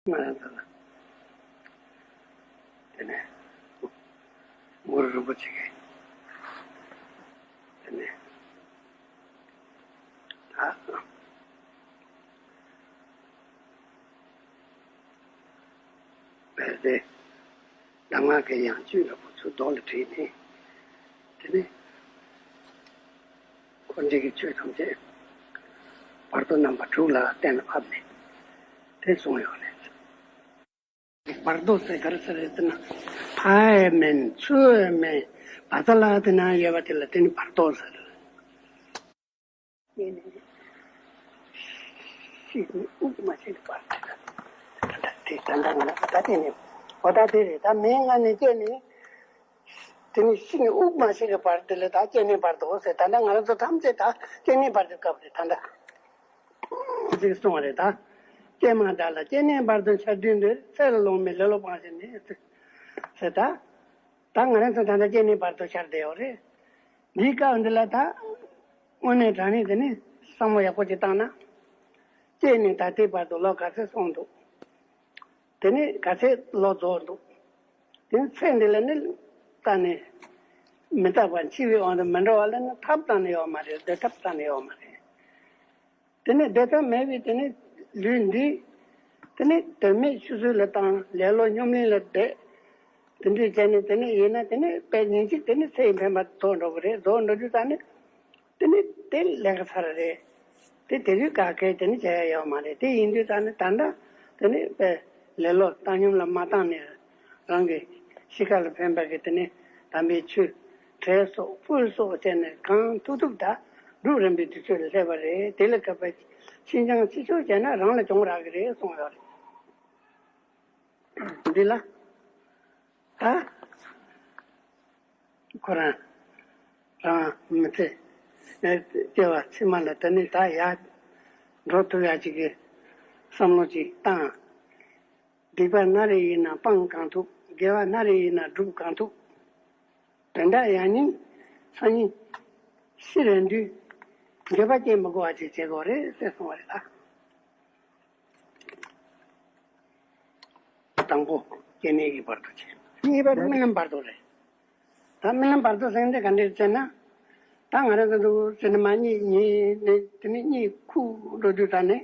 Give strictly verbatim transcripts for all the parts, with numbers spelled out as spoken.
ང་རང་ཚོ་ལ། དེ་ནས་གུ་རུ་རིན་པོ་ཆེ་གིས་དེ་ནས་ད་བས་ཏེ་གདམས་ངག་གི་ཡང་བཅུད་ལ་བུ་ཚུར་རྡོ་ལ་བྲིས་ནས། དེ་ནས་འཁོར་འདས་ཀྱི་ཆོས་ཐམས་ཅད་བར་དོ་རྣམ་པ་དྲུག་ལ་གཏན་ལ་ཕབ་ནས་དེ་གསུངས་ཡོད་རེད། བར་དོ་ཟེར་ག་རེ་ཟེར་རེད་ཟེར་ན། ཕར་ཡང་མིན་ཚུར་ཡང་མིན་བར་ཐ་ལ་དེ་ན་ཡོད་པ་དེ་ལ་དེ་ནི་བར་དོ་ཟེར། ཤིང་ནི་དབུགས་མ་ཆད་པར། ད་ལྟ་དེ་ད་ལྟ་ང་ལ་ད་ལྟ་དེ་ནི་འོ་ད་དེ་རེད། ད་མིང་ང་ནི་སྐྱེ་ནི། དེ་ནི་ཤིང་དབུགས་མ་ཆད་ཀྱི་བར་དེ་ལ་ད་སྐྱེ་གནས་བར་དོ་ཟེར། ད་ལྟ་ང་རང་ཚོ་ཐམས་ཅད་ད་སྐྱེ་གནས་བར་དོའི་སྐབས་རེད་ད་ལྟ། ཅིག་གསུངས་པ་རེད་ད། ཀྱེ་མ་བདག་ལ་སྐྱེ་གནས་བར་དོ་འཆར་དུས་འདིར། ཚེ་ལ་ལོང་མེད་ལེ་ལོ་སྤངས་ཤིག་ནས་ཟེར་ད། ད་ང་རང་ཚོ་ད་ལྟ་སྐྱེ་གནས་བར་དོ་འཆར་བསྡད་ཡོད་རེད། འདིའི་སྐབས་འདི་ལ་ད་དངོས་གནས་དྲང་གནས་དེ་ནི་བསམ་བློ་ཡག་པོ་ཅིག་བཏང་ན། སྐྱེ་ནས་ད་ལྟའི་བར་དུ་ལོ་ག་ཚོད་སོང་འདུག་དེ་ནས་ག་ཚོད་ལོ་རྫོགས་འདུག་དེ་ནས་ཚེ་འདི་ལ་ནི་ད་ནི་མི་རྟག་པ་འཆི་བའི་དབང་དུ་མི་འགྲོ་བ་ལ་ནི་ཐབས་གཏན་ནས་ཡོད་མ་རེད། སྡོད་ཐབས་གཏན་ནས་ཡོད་མ་རེད། དེ་ནས་སྡོད་ཐབས་མེད་པའི་དེ་ནས་ལུས་འདི་དེ་ནས་དོན་མེད་ཆུད་ཟོས་ལ་བཏང་། ལེ་ལོ་སྙོམ་གླིང་ལ་བསྡད། དེ་འདྲས་བྱས་ནས་དེ་ནས་ཡིན་ན་དེ་ནས་དཔེ་ཉིན་གཅིག་དེ་ནས་ཚེ་ཡི་འཕེན་པ་རྫོགས་འགྲོ་གི་རེད། རྫོགས་འགྲོ་དུས་ད་ནི། དེ་ནི་དེ་ལས་ཀ་ཚར་རེད། དེ་དེ་དུས་ག་གེ་དེ་ནི་བྱ་ཡ་ཡོད་མ་རེད། དེ་ཡིན་དུས་ད་ནི་ད་ལྟ་དེ་ནི་དཔེ་ལེ་ལོ་བཏང་སྙོམས་ལ་མ་བཏང་ནས་རང་གི་གཤིས་ཀ་ལ་ཕན་པ་གི་དེ་ནི་དམ་པའི་ཆོས་གྲལ་སོགས་ཕུར་སོགས་བྱས་ནས་གང་ཐུབ་ཐུབ་ད་སྒྲུབ་རིམ་པའི་དུས་ཚོད་ལ་སླེབས་པ་རེད། དེ་ལ་ག་པ་ཕྱིན་ཅང་ཕྱི་ཕྱོགས་བྱས་ན་རང་ལ་གྱོང་རག་གི་རེད་གསུངས་ཡོད་རེད། འདི་ལ་ད། ཁོ་རང་རང་མི་ཚེ་སྐྱེ་བ་ཕྱི་མ་ལ་དེ་ནས་ད་ཡར་འགྲོ་ཐུབ་ཡ་ཅིག་གི་བསམ་བློ་ཅིག་བཏང་། སྡིག་པ་སྣ་རེ་ཡིན་ན་སྤང་གང་ཐུབ། དགེ་བ་སྣ་རེ་ཡིན་ན་སྒྲུབ་གང་ཐུབ། དོན་དག་ཡང་སྙིང་སང་ཉིན་ཤི་རན་དུས་འགྱོད་པ་སྐྱེ་མི་དགོས་པ་ཅིག་བྱེད་དགོས་རེད་ཟེར་གསུངས་པ་རེད་ད། དང་པོ་སྐྱེ་གནས་ཀྱི་བར་དོ་བྱས། གཉིས་པ་རྨི་ལམ་བར་དོ་རེད། ད་རྨི་ལམ་བར་དོ་ཟེར་མཁན་དེ་ག་འདྲས་ཟེར་ན། ད་ང་རང་ཚོ་འདུག་ཟེར་ནས་མ་གཉིད་ཉལ་ནས་དེ་ནས་གཉིད་ཁུག་འགྲོ་དུས་ད་ནས།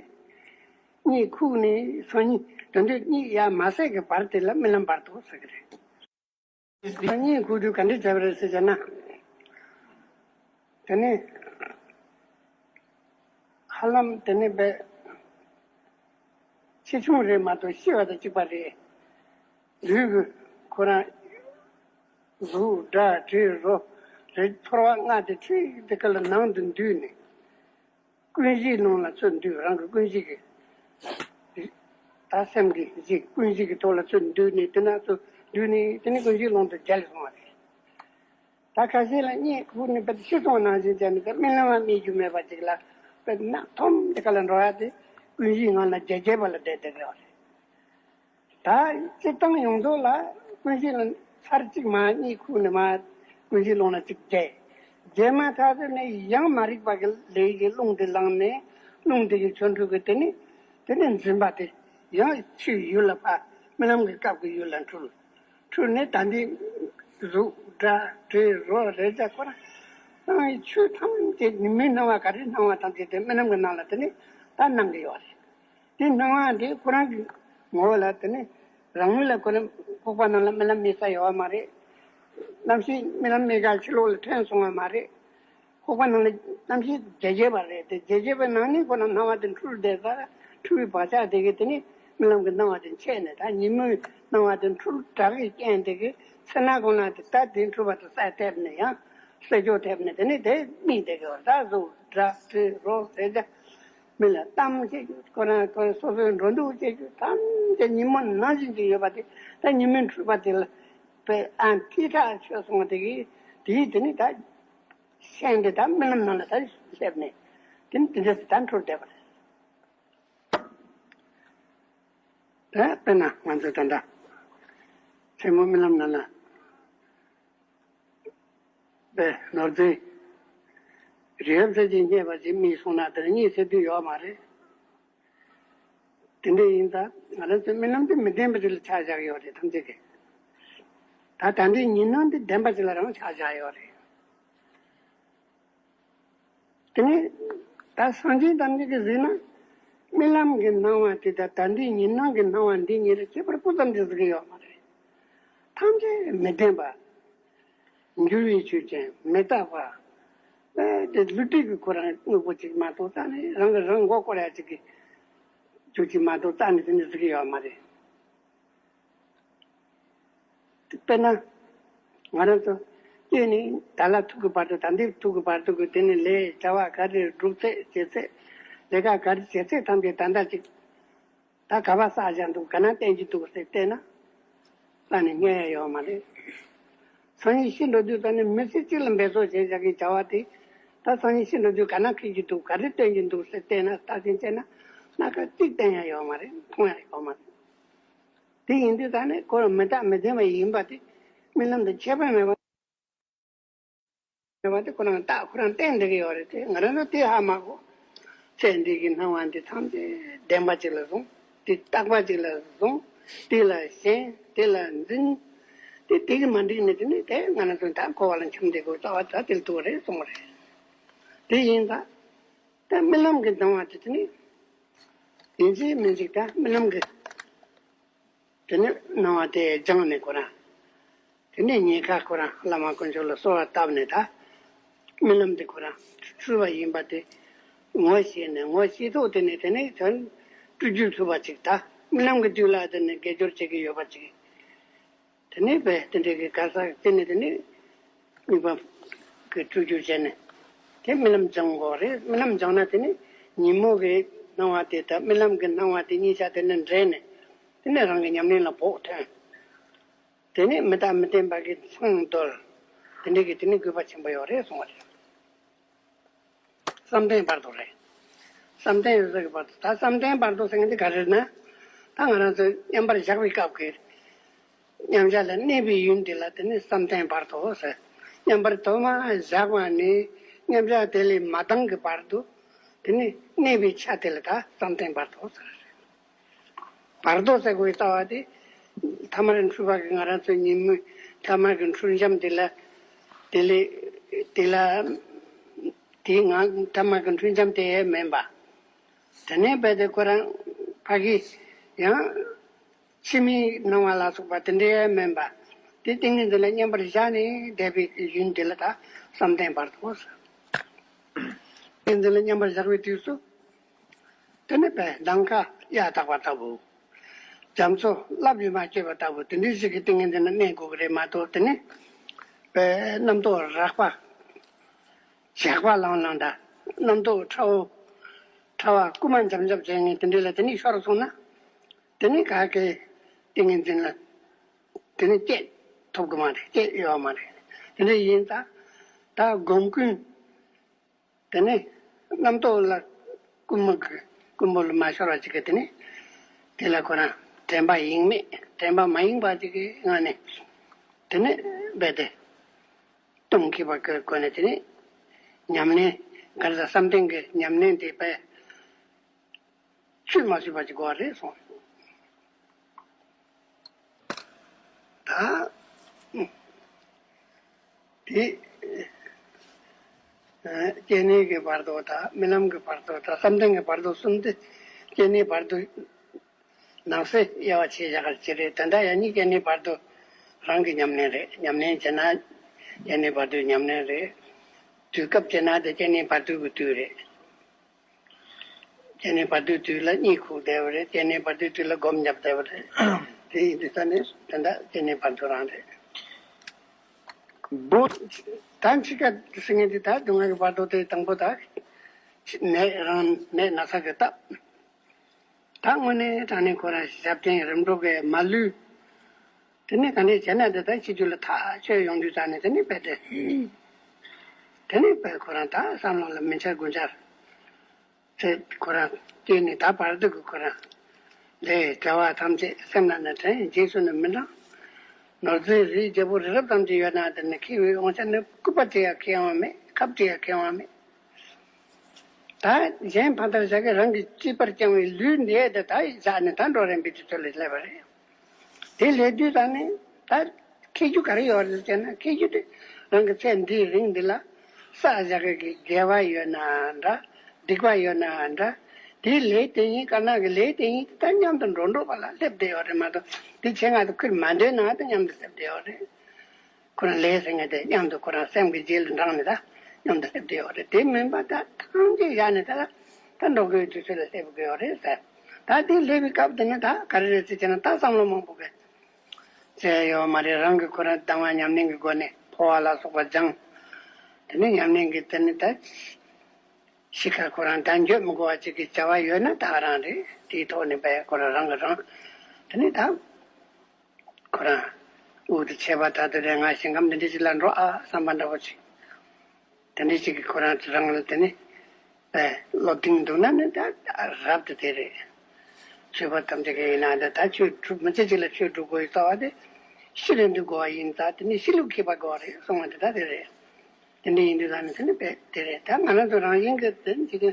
གཉིད་ཁུག་ནས་སང་ཉིན་དོན་དུ་གཉིད་ཡར་མ་སད་ཀྱི་བར་དེ་ལ་རྨི་ལམ་བར་དོ་ཟེར་གི་རེད། ད་གཉིད་ཁུག་དུས་ག་འདྲས་བྱས་པ་རེད་ཟེར་བྱས་ན། དེ་ནས་ཧ་ལམ་དེ་ནས་བས་ཆེ་ཆུང་རེད་མ་གཏོགས་ཤི་བ་དང་གཅིག་པ་རེད། ལུས་ཀྱི་ཁོ་རང་གཟུགས་སྒྲ་དྲི་རོ་རེག་ཚོར་བ་ལྔ་དེ་ཁྲིག་དེ་ཀ་ལ་ནང་དུ་འདུས་ནས། ཀུན་གཞིའི་ཀློང་ལ་ཚུར་འདུས། རང་གི་ཀུན་གཞི་གི་ད་སེམས་ཀྱི་གཞི་ཀུན་གཞི་གི་ཐོག་ལ་ཚུར་འདུས་ནས་དེ་ན་ཚུར་འདུས་ནས་དེ་ནས་ཀུན་གཞིའི་ཀློང་དུ་བརྒྱལ་སོང་བ་རེད། ད་ཁ་ཤས་ལ་གཉིད་ཁུག་ནས་དཔེ་ཤི་སོང་ནང་བཞིན་བྱས་ནས་དཔེ་རྨི་ལམ་ལ་རྨི་རྒྱུ་མེད་པ་ཅིག་ལ་དཔེ་ནག་ཐོམ་དེ་ཀ་ལ་འགྲོ་ཡ་དེ་ཀུན་གཞིའི་ངང་ལ་བརྒྱལ་བརྒྱལ་བ་ལ་བསྡད་བསྡད་ཀྱི་ཡོད་རེད། ད་སྤྱིར་བཏང་ཡོངས་རྫོགས་ལ་ཀུན་གཞི་ལ་ཚར་གཅིག་མར་གཉིད་ཁུག་ནས་མར་ཀུན་གཞིའི་ཀློང་ལ་གཅིག་བསྡད། རྗེས་མ་ཐག་ཚོད་ནས་ཡང་མ་རིག་པ་གི་ལས་ཀྱི་རླུང་དེ་ལངས་ནས་རླུང་དེ་གི་ཆོ་འཕྲུལ་གྱིས་དེ་ནས་དེ་ནས་འཛིན་པ་དེ་ཡང་ཕྱིའི་ཡུལ་ལ་ཕར་རྨི་ལམ་གྱི་སྐབས་ཀྱི་ཡུལ་ལ་འཁྲུལ། འཁྲུལ་ནས་ད་འདི་གཟུགས་སྒྲ་དྲི་རོ་རེག་བྱ་ཁོ་རང་སྣང་བའི་ཆོས་ཐམས་ཅད་ཉིན་མོའི་སྣང་བ་ག་རེ་སྣང་བ་ཐམས་ཅད་དེ་རྨི་ལམ་གྱི་ནང་ལ་དེ་ནས་ད་སྣང་གི་ཡོད་རེད། དེ་སྣང་བ་དེ་ཁོ་རང་གི་ངོ་བོ་ལ་དེ་ནི་རང་ངོས་ལ་ཁོ་རང་ཁོག་པ་ནང་ལ་རྨི་ལམ་རྨི་ས་ཡོད་མ་རེད། གནམ་གཤིས་རྨི་ལམ་རྨི་ག་ཕྱི་ལོགས་ལ་ཐོན་སོང་བ་མ་རེད། ཁོག་པ་ནང་ལ་གནམ་གཤིས་བརྒྱལ་བརྒྱལ་བ་རེད་དེ། བརྒྱལ་བརྒྱལ་བའི་ནང་ནས་ཁོ་རང་སྣང་བ་དེ་འཁྲུལ་བསྡད་ས་ར། འཁྲུལ་བའི་བག་ཆགས་དེ་གིས་དེ་ནི་རྨི་ལམ་གྱི་སྣང་བ་དེ་མཆེད་ནས་ད་ཉིན་མོའི་སྣང་བ་དེ་འཁྲུལ་དྲགས་ཀྱི་རྐྱེན་དེ་གིས་ཚེ་ན་གོང་ལ་དེ་ད་དེ་འཁྲུལ་བ་དེ་གསལ་ཐེབས་ནས་ཡང་གསལ་སྦྱོར་ཐེབས་ནས་དེ་ནི་དེ་རྨིས་བསྡད་ཀྱི་བ། ད་གཟུགས་སྒྲ་དྲི་རོ་རེག་བྱ། མི་ལ་གཏམ་བྱེད་རྒྱུ་ཁོ་རང་ཁོ་རང་སོ་སོའི་འགྲོ་འདུག་བྱེད་རྒྱུ་ཐམས་ཅད་ཉིན་མོ་ནང་བཞིན་གྱི་ཡོད་པ་དེ་ད་ཉིན་མོའི་འཁྲུལ་པ་དེ་ལ་དཔེ་ཨ་ཐིག་ཁྲག་ཆོད་སོང་བ་དེ་གིས་དེའི་དེ་ནི་ད་ཤན་དེ་ད་རྨི་ལམ་ནང་ལ་ད་སླེབས་ནས་དེ་ནི་དེ་འདྲ་ད་འཁྲུལ་བསྡད་པ་རེད། ད་དཔེར་ན་ང་ཚོ་ད་ལྟ་མཚན་མོ་རྨི་ལམ་ནང་ལ། པས་ནོར་རྫས་རིལ་བུ་ཟེར་གྱི་རྙེད་པ་ཞིག་རྨིས་སོང་ན་དེར་གཉིད་སད་དུས་ཡོད་མ་རེད། དེ་འདྲ་ཡིན་ཙང་ང་རང་ཚོའི་རྨི་ལམ་དེ་མི་བདེན་པ་ཅིག་ལ་ཆ་བཞག་ཡོད་རེད་ཐམས་ཅད་ཀྱིས། ད་ད་ལྟའི་ཉིན་སྣང་དེ་བདེན་པ་ཅིག་ལ་རང་ཆ་བཞག་ཡོད་རེད། དེ་ནས་ད་སངས་རྒྱས་ཐམས་ཅད་ཀྱིས་གཟིགས་ན། རྨི་ལམ་གྱི་སྣང་བ་དེ་དང་ད་ལྟའི་ཉིན་སྣང་གི་སྣང་བ་འདི་གཉིས་ལ་ཁྱད་པར་སྤུ་ཙམ་ཅིག་གཟིགས་ཀྱི་ཡོད་མ་རེད། ཐམས་ཅད་མི་བདེན་པ། འགྱུར་བའི་ཆོས་ཅན། མི་རྟག་པ། ཨེ་དེ་བསླུ་བྲིད་ཀྱི་ཁོ་རང་དངོས་པོ་ཅིག་མ་གཏོགས་རྩ་ནས་རང་གིས་རང་མགོ་སྐོར་ཡ་ཅིག་གི་ཆོས་ཅིག་མ་གཏོགས་རྩ་ནས་དེ་འདྲ་གཟིགས་ཀྱི་ཡོད་མ་རེད། དཔེར་ན། ང་རང་ཚོ་སྐྱེས་ནས་ད་ལ་ཐུག་གི་བར་དུ་ད་འདིར་ཐུག་གི་བར་དུ་གི་དེ་ནི་ལས་བྱ་བ་ག་རེ་སྒྲུབ་ཚད་བྱེད་ཚད་ལས་ཀ་ག་རེ་བྱེད་ཚད་ཐམས་ཅད་ད་ལྟ་ཅིག་ད་ག་པར་བསགས་བཞག་འདུག་ག་ན་བསྟན་གྱི་འདུག་ཟེར་བལྟས་ན། རྩ་ནས་རྙེད་ཡ་ཡོད་མ་རེད། སང་ཉིན་ཤི་འགྲོ་དུས་རྩ་ནས་མི་ཚེ་གཅིག་ལ་འབད་རྩོལ་བྱས་བཞག་གི་བྱ་བ་དེ། ད་སང་ཉིན་ཤི་འགྲོ་དུས་ག་ན་འཁེལ་གྱི་འདུག་ག་རེ་སྟོན་གྱི་འདུག་ཟེར་བལྟས་ན་ད་ཐེངས་བལྟས་ན་སྣ་ཁ་གཅིག་བསྟན་ཡ་ཡོད་མ་རེད། མཐོང་ཡ་ཡོད་མ་རེད། དེ་ཡིན་དུས་ད་ནི་ཁོ་རང་མི་རྟག་མི་བདེན་པ་ཡིན་པ་དེ་རྨི་ལམ་དང་ཁྱད་པར་མེད་པ། མེད་པ་དེ་ཁོ་རང་རྟགས་ཁོ་རང་བསྟན་བསྡད་ཀྱི་ཡོད་རེད་དེ་ང་རང་ཚོ་དེ་ཧ་མ་གོ། ཚེ་འདི་གི་སྣང་བ་འདི་ཐམས་ཅད་བདེན་པ་ཅིག་ལ་བཟུང་། དེ་རྟག་པ་ཅིག་ལ་བཟུང་། དེ་ལ་ཞེན། དེ་ལ་འཛིན། དེ་དེ་གི་མ་འགྲིག་ནས་དེ་ནི་དེ་ང་རང་ཚོ་ད་འཁོར་བ་ལ་འཁྱམས་བསྡད་དགོས་རྩ་བ་ད་དེ་ལ་ཐུག་པ་རེད་གསུངས་པ་རེད། དེ་ཡིན་ད། ད་རྨི་ལམ་གྱི་སྣང་བ་དེ་དེ་ནི། ཡིན་གཅིག་མིན་གཅིག་ད་རྨི་ལམ་གྱི། དེ་ནས་སྣང་བ་དེ་སྦྱངས་ནས་ཁོ་རང་། དེ་ནས་ཉེན་ཁ་ཁོ་རང་བླ་མ་དཀོན་མཆོག་ལ་གསོལ་བ་བཏབ་ནས་ད། རྨི་ལམ་དེ་ཁོ་རང་འཁྲུལ་བ་ཡིན་པ་དེ། ངོ་ཤེས་ནས་ངོ་ཤེས་ཐོག་དེ་ནས་དེ་ནས་དོན་སྤྲུལ་རྒྱུར་ཐུབ་པ་ཅིག་ད། རྨི་ལམ་གྱི་དུས་ལ་དེ་ནས་དགེ་སྦྱོར་བྱེད་ཀྱི་ཡོད་པ་ཅིག་དེ་ནས་བས་དེ་འདྲའི་གི་གར་ས་དེ་ནས་དེ་ནས། དམིགས་པ་གི་སྤྲུལ་རྒྱུར་བྱས་ནས། དེ་རྨི་ལམ་སྦྱང་དགོས་རེད། རྨི་ལམ་སྦྱང་ན་དེ་ནི་ཉིན་མོ་གི་སྣང་བ་དེ་དང་རྨི་ལམ་གྱི་སྣང་བ་དེ་གཉིས་ཆ་དེ་ནི་འདྲེས་ནས། དེ་ནི་རང་གི་ཉམས་ལེན་ལ་བོགས་ཐོན། དེ་ནི་མི་རྟག་མི་བརྟན་པ་གི་མཚང་བརྡོལ། དེ་འདྲའི་གི་དེ་ནི་དགོས་པ་ཆེན་པོ་ཡོད་རེད་གསུངས་པ་རེད། བསམ་གཏན་བར་དོ་རེད། བསམ་གཏན་ཟེར་གི་བར་དོ་ད་བསམ་གཏན་བར་དོ་ཟེར་མཁན་དེ་ག་རེ་རེད་ན། ད་ང་རང་ཚོ་མཉམ་པར་བཞག་པའི་སྐབས་ཀྱི། མཉམ་བཞག་ལ་གནས་པའི་ཡུན་དེ་ལ་དེ་ནི་བསམ་གཏན་བར་དོ་ཟེར། མཉམ་པར་དུ་མ་བཞག་པ་ནས་མཉམ་བཞག་དེ་ལས་མ་ལྡང་གི་བར་དུ། དེ་ནི་གནས་པའི་ཆ་དེ་ལ་ད་བསམ་གཏན་བར་དོ་ཟེར། བར་དོ་ཟེར་དགོས་ལྟ་བ་དེ། ཐ་མར་འཁྲུལ་པ་གི་ང་རང་ཚོའི་ཉིན་མོའི་ཐ་མར་གྱི་འཁྲུལ་འབྱམས་དེ་ལ། དེ་ལས། དེ་ལ། དེའི་ངང་ཐ་མར་གྱི་འཁྲུལ་འབྱམས་དེ་མིན་པ། དེ་ནས་རྦད་དེ་ཁོ་རང་ཕ་གི་ཡང་། ཕྱི་མའི་སྣང་བ་ལ་སོགས་པ་དེ་འདྲའི་མིན་པ། དེ་ཏིང་ངེ་འཛིན་ལ་མཉམ་པར་བཞག་ནས་བསྡད་པའི་ཡུན་དེ་ལ་ད་བསམ་གཏན་བར་དོ་ཟེར། ཏིང་ངེ་འཛིན་ལ་མཉམ་པར་བཞག་པའི་དུས་སུ། དེ་ནི་པས་ནམ་མཁའ་གཡའ་དག་པ་ལྟ་བུ། རྒྱ་མཚོ་རླབས་ཀྱིས་མ་བསྐྱོད་པ་ལྟ་བུ་དེ་འདྲའི་ཞིག་གི་ཏིང་ངེ་འཛིན་ལ་གནས་དགོས་ཀྱི་རེད་མ་གཏོགས་དེ་ནི། པས་རྣམ་རྟོག་རགས་པ། ཞགས་པ་ལང་ལང་འདྲ། རྣམ་རྟོག་ཕྲ་བོ། ཕྲ་བ་རྐུན་མ་འཇམ་འཇམ་བྱས་ནས་དེ་འདྲ་ལ་དེ་ནས་ཤོར་སོང་ན། དེ་ནས་ག་གེ་ཏིང་ངེ་འཛིན་ལ། དེ་ནས་སྐྱེད་ཐུབ་གི་མ་རེད། སྐྱེད་ཡོད་མ་རེད། དེ་འདྲ་ཡིན་ཙང་། ད་སྒོམ་ཀུན། དེ་ནས་རྣམ་རྟོག་ལ་རྐུན་མ་གི་རྐུན་པོ་ལ་མ་ཤོར་བ་ཅིག་གི་དེ་ནས། དེ་ལ་ཁོ་རང་དྲན་པ་ཡེངས་མེད་དྲན་པ་མ་ཡེངས་པ་ཅིག་གི་ངང་ནས། དེ་ནས་རྦད་དེ། སྟོང་གི་བར་གྱི་སྒོ་ནས་དེ་ནི། ཉམས་ལེན། ག་རེ་ཟེར་བསམ་གཏན་གྱི་ཉམས་ལེན་དེ་པས། ཆུད་མ་ཟོས་པ་ཅིག་དགོས་རེད་གསུངས། ད། དེ། སྐྱེ་གནས་ཀྱི་བར་དོ་དང་རྨི་ལམ་གྱི་བར་དོ་དང་བསམ་གཏན་གྱི་བར་དོ་གསུམ་དེ། སྐྱེ་གནས་བར་དོ། ནང་གསེས་དབྱེ་བ་ཕྱེ་བཞག་ག་ཅི་རེད། དེ་འདྲ་ཡང་ནི་སྐྱེ་གནས་བར་དོ་རང་གི་ཉམས་ལེན་རེད། ཉམས་ལེན་བྱེད་ན་སྐྱེ་གནས་བར་དོའི་ཉམས་ལེན་རེད། དུས་སྐབས་བྱེད་ན་དེ་སྐྱེ་གནས་བར་དོ་གི་དུས་རེད། སྐྱེ་གནས་བར་དོའི་དུས་ལ་གཉིད་ཁུག་བསྡད་པ་རེད། སྐྱེ་གནས་བར་དོའི་དུས་ལ་སྒོམ་བརྒྱབ་བསྡད་པ་རེད། དེ་ཡིན་དུས་ད་ནི་དེ་འདྲ་སྐྱེ་གནས་བར་དོ་རང་རེད། བུ། ད་འཆི་ཁ་ཟེར་མཁན་དེ་ད་སྡུག་བསྔལ་གྱི་བར་དོ་དེ་དང་པོ་ད། ནད་རང་ནད་ན་ཚ་གི་སྟབས། ད་དངོས་གནས་དྲང་གནས་ཁོ་རང་ཞབས་བརྟན་རིམ་གྲོ་གིས་མ་ལུས། དེ་ནས་ག་འདྲས་བྱས་ན་འདི་ལྟར་ཤི་རྒྱུ་ལ་ཐག་ཆོད་ཡོང་དུས་ཙང་ནས་དེ་ནས་རྦད་དེ། དེ་ནས་རྦད་ཁོ་རང་ད་བསམ་བློ་ལ་མི་འཆར་དགུ་འཆར། ཚེ་ཁོ་རང་སྐྱེས་ནས་ད་བར་དུ་གི་ཁོ་རང་ལས་བྱ་བ་ཐམས་ཅད་སེམས་ནང་ནས་དྲན། རྗེས་སུ་ནི་མི་འབྲང་། ནོར་རྫས་རིགས་བརྒྱད་པོ་རི་རབ་ཙམ་ཅིག་ཡོད་ན་དེ་ནི་ཁྱེར་བའི་དབང་ཆ་ནི་སྐུད་པ་དེ་ཡང་ཁྱེར་ཡོང་བ་མེད། ཁབ་དེ་ཡང་ཁྱེར་ཡོང་བ་མེད། ད་གཞན་ཕ་མཐར་བཞག་གི་རང་གི་གཅེས་པར་བསྐྱངས་པའི་ལུས་འདི་ད་བཞག་ནས་ད་འགྲོ་རན་པའི་དུས་ཚོད་ལ་སླེབས་པ་རེད། དེ་སླེབས་དུས་ད་ནི་ད་ཁེ་རྒྱུ་ག་རེ་ཡོད་རེད་ཟེར་ན། ཁེ་རྒྱུ་དེ་རང་གི་ཚེ་འདིའི་རིང་འདི་ལ་བསགས་བཞག་གི་དགེ་བ་ཡོད་ན་འདྲ། སྡིག་པ་ཡོད་ན་འདྲ། དེའི་ལས་དེ་ཉིད་དཀར་ནག་གི་ལས་དེ་ཉིད་ད་མཉམ་དུ་འགྲོ་འགྲོ་བ་ལ་སླེབས་བསྡད་ཡོད་རེད་མ་གཏོགས། དེ་ཆེད་མངགས་དུ་ཁུར་མ་འདོད་ན་ད་མཉམ་དུ་སླེབས་བསྡད་ཡོད་རེད། ཁོ་རང་ལས་ཟེར་མཁན་དེ་མཉམ་དུ་ཁོ་རང་སེམས་ཀྱི་རྗེས་ལ་འབྲངས་ནས་ད་མཉམ་དུ་སླེབས་བསྡད་ཡོད་རེད། དེ་མིན་པ་ད་ཐམས་ཅད་བཞག་ནས་ད་ད་འགྲོ་དགོས་དུས་ཚོད་ལ་སླེབས་དགོས་ཡོད་རེད་ཟེར། ད་དེ་སླེབས་པའི་སྐབས་དེ་ནི་ད་ག་རེ་རེད་ཟེར་བྱས་ན། ད་བསམ་བློ་མང་པོ་གི་བྱས་ཡོད་མ་རེད། རང་གི་ཁོ་རང་དང་བ་ཉམས་ལེན་གྱི་སྒོ་ནས་འཕོ་བ་ལ་སོགས་པ་སྦྱངས། དེ་ནས་ཉམས་ལེན་གྱི་དེ་ནི་ད་གཤིས་ཀ་ཁོ་རང་ད་འགྱོད་མི་དགོས་པ་ཅིག་གི་བྱ་བ་ཡོད་ན་ད་ག་རང་རེད། དེའི་ཐོག་ནས་བས་ཁོ་རང་རང་གི་རང་དེ་ནི་ད་ཁོ་རང་དབུགས་དེ་ཆད་པ་ད་དུ་རེད། ང་ཞིང་ཁམས་འདི་འདྲ་ཅིག་ལ་འགྲོ་ཨ་བསམ་པ་འདྲ་པོ་ཅིག་དེ་འདྲ་ཅིག་གི་ཁོ་རང་རང་ལ་དེ་ནི་བློ་གཏིང་འདུག་ན་ནི་ད་རབ་ཏུ་དེ་རེད། ཆོས་པ་ཐམས་ཅད་ཀྱི་ཡིན་ན་ད་ད་ཆོས་སྒྲུབ་མི་ཚེ་གཅིག་ལ་ཆོས་སྒྲུབ་དགོས་ཡི་རྩ་བ་དེ་ཤི་རན་དུས་དགོས་པ་ཡིན་ཙང་། དེ་ནི་ཤི་ལུགས་མཁས་པ་དགོས་པ་རེད་གསུང་བ་དེ་ད་དེ་རེད། དེ་འདྲ་ཡིན་དུས་ད་ནི་དེ་ནི་བས་དེ་རེད། ད་ང་རང་ཚོ་རང་བཞིན་གྱི་དེ་ནི་ཅིག་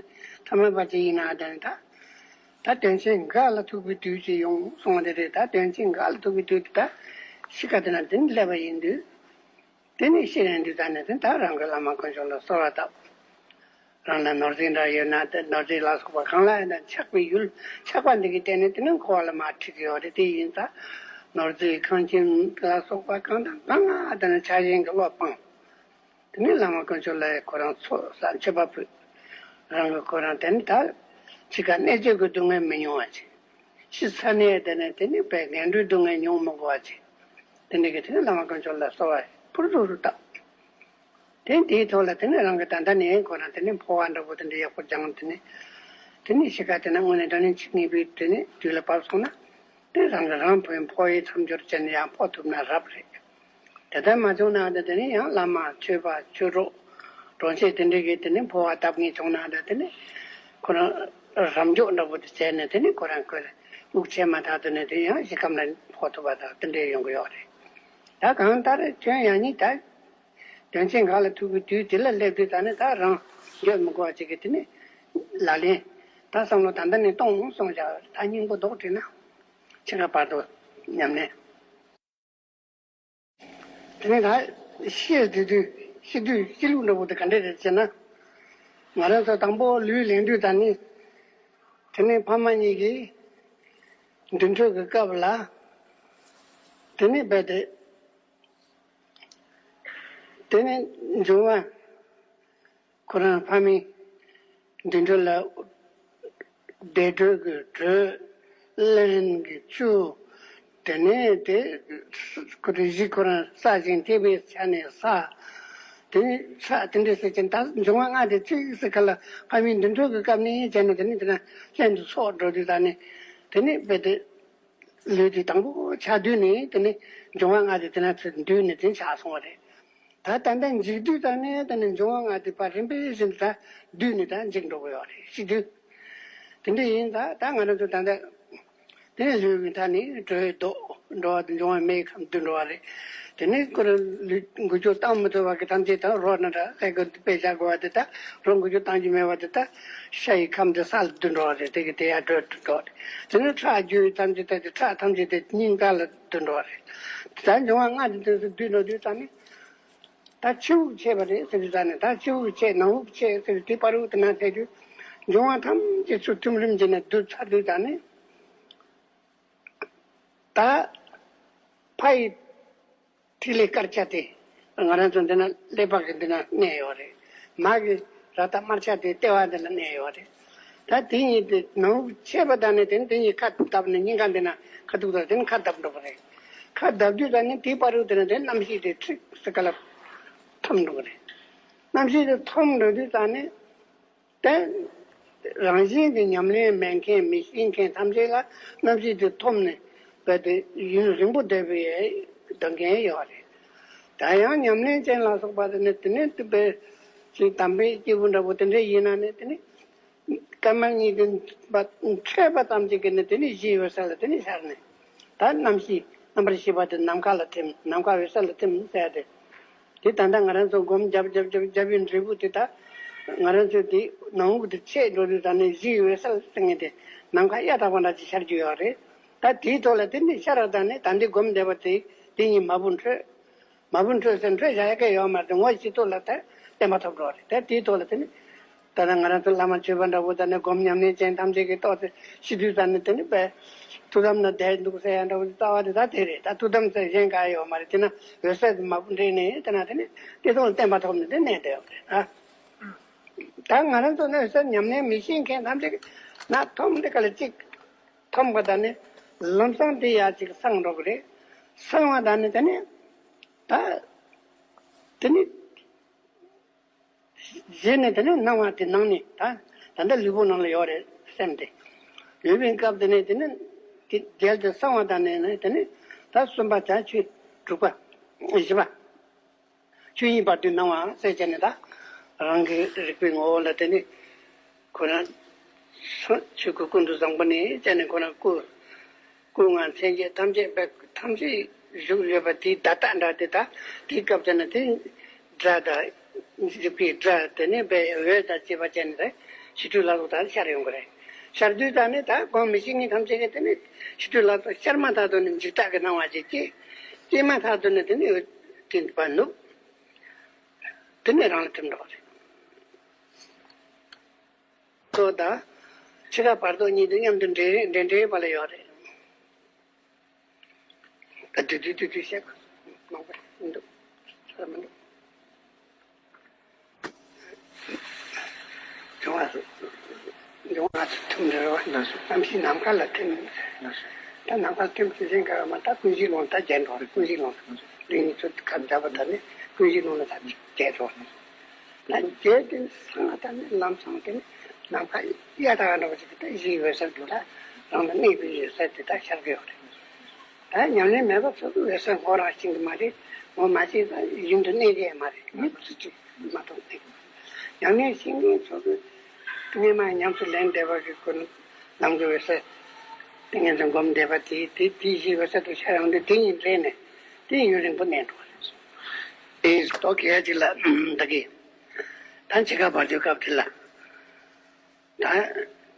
ཐ་མལ་པ་ཅིག་ཡིན་ན་ད་ནི་ད་ད་དོན་ཆེན་འགའ་ལ་ཐུག་པའི་དུས་ཅིག་ཡོང་གསུང་བ་དེ་རེད། ད་དོན་ཆེན་འགའ་ལ་ཐུག་པའི་དུས་དེ་ད་ཤི་ཁ་དེ་ན་དེ་ནི་སླེབས་པ་ཡིན་དུས། དེ་ནས་ཤི་རན་དུས་ད་ནས་དེ་ད་རང་གི་བླ་མ་དཀོན་མཆོག་ལ་གསོལ་བ་བཏབ། རང་ལ་ནོར་རྫས་འདྲ་ཡོད་ན་དེ་ནོར་རྫས་ལ་སོགས་པ་གང་ལ་ཡང་ཆགས་པའི་ཡུལ་ཆགས་པ་འདི་གི་སྟེང་ནས་དེ་ནས་འཁོར་བ་ལ་མར་ཁྲིད་ཀྱི་ཡོད་རེད། དེ་ཡིན་ཙང་ནོར་རྫས་ཁང་ཁྱིམ་ལ་སོགས་པ་གང་དང་གང་ང་དེ་ནས་ཆགས་ཞེན་གྱི་བློ་སྤངས། དེ་ནས་བླ་མ་དཀོན་མཆོག་ལ་ཁོ་རང་ཚོགས་བསགས་མཆོད་པ་ཕུལ། རང་གི་ཁོ་རང་དེ་ནས་ད་འཆི་ཁ་གནད་གཅོད་ཀྱི་སྡུག་བསྔལ་མི་མྱོང་བ་བྱས། ཤི་ཚར་ནས་དེ་ནས་དེ་ནས་བས་ངན་འགྲོའི་སྡུག་བསྔལ་མྱོང་མི་དགོས་པ་བྱས། དེ་འདྲ་གི་དེ་ནས་བླ་མ་དཀོན་མཆོག་ལ་གསོལ་བ་ཕུར་ཚུགས་སུ་བཏབ། དེ་དེའི་ཐོག་ལ་དེ་ནས་རང་གི་ད་ལྟ་ནས་ཁོ་རང་དེ་ནས་འཕོ་བ་འདྲ་པོ་དེ་འདྲ་ཡག་པོ་སྦྱངས། དེ་ནས་དེ་ནས་ཤི་ཁ་དེ་ན་དངོས་གནས་དྲང་གནས་འཆི་ངེས་པའི་དེ་ནས་དུས་ལ་བབས་སོང་ན། དེ་རང་གི་རང་འཕོ་འཕོ་བའི་མཚམས་སྦྱོར་བྱས་ནས་ཡང་འཕོ་ཐུབ་ན་རབ་རེད། དེ་ལྟར་མ་བྱུང་ན་དེ་དེ་ནས་ཡང་བླ་མ་ཆོས་པ་ཆོས་གྲོགས་གྲོང་ཁྱེར་དེ་འདྲ་གི་དེ་ནས་འཕོ་བ་བཏབ་ངེས་བྱུང་ན་དེ་དེ་ནས་ཁོ་རང་རབ་མཆོག་འདྲ་པོ་དེ་བྱས་ནས་དེ་ནས་ཁོ་རང་ཁོའི་དབུགས་ཆད་མ་ཐག་ཏུ་ནས་དེ་ཡང་ཞིང་ཁམས་ལ་འཕོ་ཐུབ་པ་དང་དེ་འདྲ་ཡོང་གི་ཡོད་རེད། ད་གང་ལྟར་ཁྱོད་ཡང་ཉིད་ད་དོན་ཆེན་འགའ་ལ་ཐུག་གི་དུས་དེ་ལ་སླེབས་དུས་ད་ནི་ད་རང་འགྱོད་མི་དགོས་པ་ཅིག་གི་དེ་ནས་ལག་ལེན་ད་བསམ་བློ་ད་ལྟ་ནས་གཏོང་གསུངས་བཞག་ད་སྙིང་པོ་རྡོག་བྲིས་ན་འཆི་ཁ་བར་དུ་ཉམས་ལེན། དེ་ནས་ད་ཤི་དུས་དུས་ཤི་དུས་ཤི་ལུགས་འདྲ་པོ་དེ་ག་འདྲ་རེད་ཅེ་ན། ང་རང་ཚོ་དང་པོ་ལུས་ལེན་དུས་ད་ནི་དེ་ནས་ཕ་མ་གཉིས་ཀྱིས་མདུན་གྲོལ་གྱི་སྐབས་ལ་དེ་ནས་རྦད་དེ་དེ་ནས་འབྱུང་བ། ཁོ་རང་ཕ་མའི་མདུན་གྲལ་ལ་བདེ་དྲོད་ཀྱི་དྲོད། རླན་གྱི་ཆུ། དེ་ནས་དེ་ཁོ་རང་གཞི་ཁོ་རང་ས་ཞིང་ཐེག་པའི་ཆ་ནས་ས། དེ་ནས་ས་དེ་འདྲ་ཟེར་ཅིང་ད་འབྱུང་བ་ལྔ་དེ་ཚིག་ཟེར་ཁ་ལ་ཕ་མའི་མདུན་གྲལ་གྱི་སྐབས་ནས་བྱས་ནས་དེ་ནས་དེ་ན་ལྷན་དུ་ཚོགས་འགྲོ་དུས་ད་ནས་དེ་ནས་རྦད་དེ། ལུས་དེ་དང་པོ་ཆགས་དུས་ནས་དེ་ནི་འབྱུང་བ་ལྔ་དེ་དེ་ན་ཚུར་འདུས་ནས་དེ་ཆགས་སོང་བ་རེད། ད་ད་ལྟ་འཇིག་དུས་ད་ནི་དེ་ནི་འབྱུང་བ་ལྔ་དེ་ཕར་རིམ་པས་བཞིན་དུ་ད་འདུས་ནས་ད་འཇིག་འགྲོ་གི་ཡོད་རེད། ཤི་དུས་དེ་འདྲ་ཡིན་ད། ད་ང་རང་ཚོ་ད་ལྟ་དེ་ནི་ལུས་ཀྱི་མཐའ་ནས་དྲོད་ལྡོག་འགྲོ་བ་དེ་འབྱུང་བ་མེའི་ཁམས་བསྡུ་འགྲོ་བ་རེད། དེ་ནི་ཁོ་རང་ལུས་འགུལ་སྐྱོད་བཏང་མི་ཐུབ་པ་གི་ཐམས་ཅད་དང་རོ་ན་འདྲ་ལྷས་ཀྱི་དཔེ་བཞག་དགོས་པ་དེ་ད་རོ་འགུལ་སྐྱོད་བཏང་རྒྱུ་མེད་པ་དེ་ད་ཤ་ཡི་ཁམས་དེ་ས་ལ་བསྡུ་འགྲོ་བ་རེད། དེ་གི་དེ་ཡར་དྲོད་དུ་འགྲོ་རེད། དེ་ནས་ཁྲག་རྒྱུ་ཡི་ཐམས་ཅད་ད་དེ་ཁྲག་ཐམས་ཅད་དེ་སྙིང་ག་ལ་བསྡུ་འགྲོ་བ་རེད། ད་འབྱུང་བ་ལྔ་དེ་དེ་ཚོ་བསྡུ་འགྲོ་དུས་ཙམ་ནས་ད་ཕྱི་དབུགས་ཆད་པ་རེད་ཟེར་དུས་ཙམ་ནས་ད་ཕྱི་དབུགས་ཆད་ནང་དབུགས་ཆད་ཟེར་དུས་དེ་བར་དབུགས་དེ་ན་ཐལ་དུས་འབྱུང་བ་ཐམས་ཅད་ཚུར་ཐིམ་རིམ་བྱས་ནས་བསྡུ་ཚར་དུས་ཙམ་ནས། ད་ཕ་ཡི་ཐིག་ལེ་དཀར་ཆ་དེ་ང་རང་ཚོ་འདི་ན་ཀླད་པ་གི་འདི་ན་གནས་ཡོད་རེད། མ་གི་ར་ཏ་དམར་ཆ་དེ་ལྟེ་བ་འདི་ལ་གནས་ཡོད་རེད། ད་དེ་གཉིས་དེ་ནང་ཆད་པ་དང་ནི་དེ་དེ་གཉིས་ཁ་བཏབ་ནས་སྙིང་ག་འདི་ན་ཁ་ཐུག་དང་དེ་ནི་ཁ་བཏབ་འགྲོ་གི་རེད། ཁ་བཏབ་དུས་ད་ནི་དེའི་བར་དུ་དེ་ན་དེ་རྣམ་ཤེས་དེ་ཁྲིག་སེ་ག་ལ་འཐོམ་འགྲོ་གི་རེད། རྣམ་ཤེས་དེ་འཐོམ་འགྲོ་དུས་ད་ནི། དེ་རང་བཞིན་གྱི་ཉམས་ལེན་མེད་མཁན་མི་ཤེས་མཁན་ཐམས་ཅད་ལ་རྣམ་ཤེས་དེ་ཐོབ་ནས་རྦད་དེ་ཡུན་རིང་པོ་བསྡད་པའི་སྡོད་མཁན་ཡོད་རེད། ད་ཡང་ཉམས་ལེན་ཅན་ལ་སོགས་པ་དེ་ནི་དེ་ནས་དེ་བས་ཅིག་དམ་པའི་སྐྱེས་བུ་འདྲ་པོ་དེ་འདྲ་ཡིན་ན་ནི་དེ་ནི་སྐར་མ་གཉིས་དེ་འཕྲད་པ་ཙམ་ཅིག་གིས་ནི་དེ་ནི་གཞི་ཡོད་ས་ལ་དེ་ནི་ཤར་ནས་ད་རྣམ་ཤེས་རྣམ་པར་ཤེས་པ་དེ་ནམ་མཁའ་ལ་ཐིམ། ནམ་མཁའ་འོད་གསལ་ལ་ཐིམ་ཟེར་ཏེ། དེ་ད་ལྟ་ང་རང་ཚོ་སྒོམ་རྒྱབ་རྒྱབ་རྒྱབ་རྒྱབ་པའི་འབྲས་བུ་དེ་ད་ ང་རང་ཚོ་དེ་ནང་དབུགས་དེ་ཆད་འགྲོ་དུས་ད་ནི་གཞིའི་འོད་གསལ་ཟེར་མཁན་དེ་ནམ་མཁའ་གཡའ་དག་པ་འདྲ་ཅིག་ཤར་རྒྱུ་ཡོད་རེད། ད་དེའི་ཐོག་ལ་དེ་ནི་ཤར་བ་ད་ནི་ད་འདི་སྒོམ་བསྡད་པ་དེ་དེ་གཉིས་མ་བུ་འཕྲོད། མ་བུ་འཕྲོད་ཟེར་འཕྲོད་བཞག་ཡ་ག་ཡོད་མ་རེད། ངོ་ཤེས་ཐོག་ལ་ད་བསྟན་པ་ཐོབ་འགྲོ་བ་རེད། ད་དེའི་ཐོག་ལ་དེ་ནི་ད་ལྟ་ང་རང་ཚོ་བླ་མ་ཆོས་པ་འདྲ་བོ་ད་ནི་སྒོམ་ཉམས་ལེན་ཅན་ཐམས་ཅད་ཀྱིས་ཏོག་ཙེ་ཤི་དུས་ད་ནི་དེ་ནི་པས་ཐུགས་དམ་ན་བསྡད་འདུག་ཟེར་ཡ་འདྲ་བོ་རྩ་བ་དེ་ད་དེ་རེད། ད་ཐུགས་དམ་ཟེར་གཞན་ག་ཡོད་མ་རེད། དེ་ན་འོད་གསལ་དེ་མ་བུ་འདྲེས་ནས་དེ་ན་དེ་ནི་དེ་ཐོག་ལ་བསྟན་པ་ཐོབ་ནས་དེ་གནས་བསྡད་ཡོད་རེད། ཨ། ད་ང་རང་ཚོ་ནི་ཟེར་ཉམས་ལེན་མི་ཤེས་མཁན་ཐམས་ཅད་ན་ཐོམ་དེ་ག་ལ་གཅིག་ཐོམ་པ་ད་ནི་ལམ་སང་དེ་ཡ་གཅིག་སངས་འགྲོ་གི་རེད། སངས་པ་ད་ནི་དེ་ནི་ད་དེ་ནི་གཞི་ནས་དེ་ནི་སྣང་བ་དེ་ནང་ནས་ད་ད་ལྟ་ལུས་པོ་ནང་ལ་ཡོད་རེད་སེམས་དེ། ཡོད་པའི་སྐབས་དེ་ནས་དེ་ནི་དེ་རྒྱལ་དུ་སངས་པ་ད་ནི་ནི་དེ་ནི་ད་གསུམ་པ་ད་ཆོས་དྲུག་པ་བཞི་པ། ཆོས་དབྱིངས་བར་དོའི་སྣང་བ་ཟེར་བྱས་ནས་ད། རང་གི་རིག་པའི་ངོ་བོ་ལ་བརྟེན་ནས། ཁོ་རང་། ཆོས་སྐུ་ཀུན་ཏུ་བཟང་པོ་ནས་བྱས་ནས་ཁོ་རང་སྐུ། སྐུ་ལྔ་མཚན་བརྒྱད་ཐམས་ཅད་པའི་ཐམས་ཅད་བཞུགས་ཡོད་པ་དེའི་བརྡ་རྟགས་འདྲ་དེ་ད་དེའི་སྐབས་དེ་ན་དེ། སྒྲ་དང་། འཇིག་པའི་སྒྲ་དེ་ནས་པའི་འོད་དང་བཅས་པ་བྱས་ནས་ད་ཞི་ཁྲོའི་ལྷ་ཚོགས་དང་ཤར་ཡོང་གི་རེད། ཤར་དུས་ད་ནི་ད་གོང་མི་ཤེས་མཁན་ཐམས་ཅད་ཀྱིས་དེ་ནི་ཞི་ཁྲོའི་ལྷ་ཚོགས་ཤར་མ་ཐག་ཏུ་ནི་འཇིགས་སྐྲག་གི་སྣང་བ་ཅིག་སྐྱེས། སྐྱེས་མ་ཐག་ཏུ་ནི་དེ་ནི་འོད་དེ་པ་ནུབ། དེ་ནས་རང་ལ་ཐིམ་འགྲོ་བ་རེད། ཚོ་དང་། འཆི་ཁ་བར་དོ་གཉིས་དེ་མཉམ་དུ་འདྲེས་འདྲེས་འདྲེས་པ་ལ་ཡོད་རེད། ད་དུས་དུས་དུས་དུས་བཤད་པ་མང་པོ་མི་འདུག་ཚོད་མི་འདུག་འབྱུང་བ་འབྱུང་བ་ཐིམ་འདྲེས་པ་ལ་སོགས་རྣམ་ཤེས་ནམ་མཁའ་ལ་ཐིམ་ལ་སོགས། ད་ནམ་མཁའ་ཐིམ་དུས་ཟིན་ག་མ་ད་ཀུན་གཞི་ཀློང་ད་རྒྱས་འགྲོ་རེད། ཀུན་གཞི་ཀློང་ད་ལུས་ཉིད་ཚོ་ཁ་འདྲ་བ་ད་ནི་ཀུན་གཞི་ཀློང་ལ་ད་རྒྱས་འགྲོ་རེད། ལ་རྒྱས་ཏེ་སངས་ད་ནི་ལམ་སང་དེ་ནི་ནམ་མཁའ་གཡའ་དག་འདྲ་བ་ཞིག་ད་གཞིའི་འོད་གསལ་དུ་ལ་རང་ལ་གནས་པའི་འོད་གསལ་དེ་ད་ཤར་གི་ཡོད་རེད། ད་ཉམས་ལེན་མེད་པ་ཚོ་གི་འོད་གསལ་ངོ་རང་ཤེས་ཀྱི་མ་རེད། ངོ་མ་ཤེས་ཙང་ཡུན་དུ་གནས་ཀྱི་མ་རེད། མི་ཚོ་གཅིག་མ་གཏོགས་གནས་ཀྱི་མ་རེད། ཉམས་ལེན་ཤེས་མཁན་ཚོ་གི་སྔོན་མ་ཉམས་སུ་ལེན་བསྡད་པ་གི་ཁོ་ནི་ལམ་གི་འོད་གསལ་དེ་ངན་ཚོ་སྒོམ་བསྡད་པ་དེ་དེ་དེ་གཞིའི་འོད་གསལ་དུ་ཤར་ཡོང་དུས་དེ་ཡིན་རེད་ནས་དེ་ཡུན་རིང་པོ་གནས་འགྲོ་བ་རེད། ཨེ་ཏོ་གལ་ཆེ་ལ་ད་གི་ད་འཆི་ཁ་བར་དོའི་སྐབས་དེ་ལ་ད་